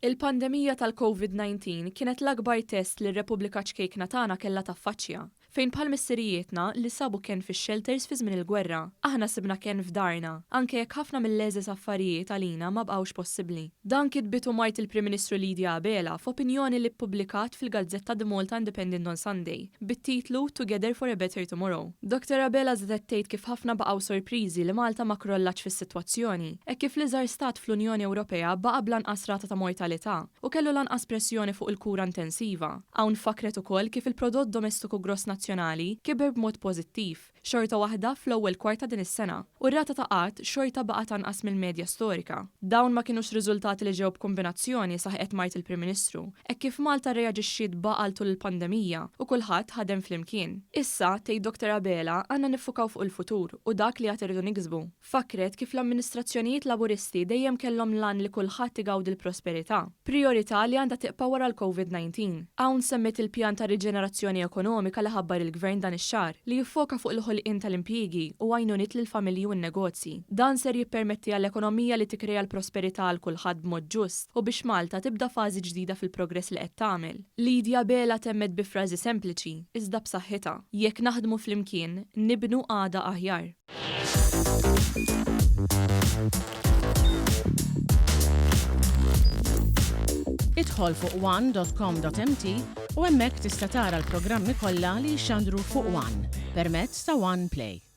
Il-pandemija tal-Covid 19 kienet l-akbar test li r-Repubblika ċkejkna tagħna kellha taffaċċja, fejn bħal missirijietna li sabu kenn fix-xelters fi żmien il-gwerra, aħna sibna kenn f'darna, anke jekk ħafna mill-għeżież affarijiet għalina ma bqgħux possibbli. Dan kitbitu mart il-Prim Ministru Lydia Abela f'opinjoni li ppubblikat fil-gazzetta The Malta Independent on Sunday, bit-titlu Together for a Better Tomorrow. Dottor Abela żiedet tgħid kif ħafna baqgħu sorpriżi li Malta ma krollatx fis-sitwazzjoni, hekk kif l-iżgħar stat fl-Unjoni Ewropea baqa' bl-anqas rata ta' mortalità u kellu l-anqas pressjoni fuq il-kura intensiva. Hawn fakkret ukoll kif il-prodott domestiku gross nazzjonali kiber b'mod pożittiv, xorta waħda fl-ewwel kwart ta' din is-sena, u r-rata ta' qgħad xorta baqgħet anqas mill-medja storika. Dawn ma kinux riżultati li ġew b'kumbinazzjoni, saħqet mart il-Prim Ministru, hekk kif Malta rreaġixxiet b'għaqal tul il-pandemija u kulħadd ħadem flimkien. Issa, tgħid Dottor Abela, għandna niffukaw fuq il-futur u dak li għad irridu niksbu. Fakkret kif l-amministrazzjonijiet Laburisti dejjem kellhom l-għan li kulħadd igawdi l-prosperità. Prijorità li għandha tibqa' wara l-Covid 19. Hawn semmiet il-pjan ta' riġenerazzjoni ekonomika li ħabbar il-Gvern dan ix-xahar, li jiffoka fuq il-ħolqien tal-impjiegi u għajnuniet lill-familji u n-negozji. Dan ser jippermetti għal ekonomija li tikkrea l-prosperità għal kulħadd b'mod ġust u biex Malta tibda fażi ġdida fil-progress li qed tagħmel. Lydia Abela temmet bi frażi sempliċi, iżda b'saħħitha, Jekk naħdmu flimkien, nibnu għada aħjar. Idħol fuq one.com.mt u hemmhekk tista' tara l-programmi kollha li jixxandru fuq One permezz ta' One Play.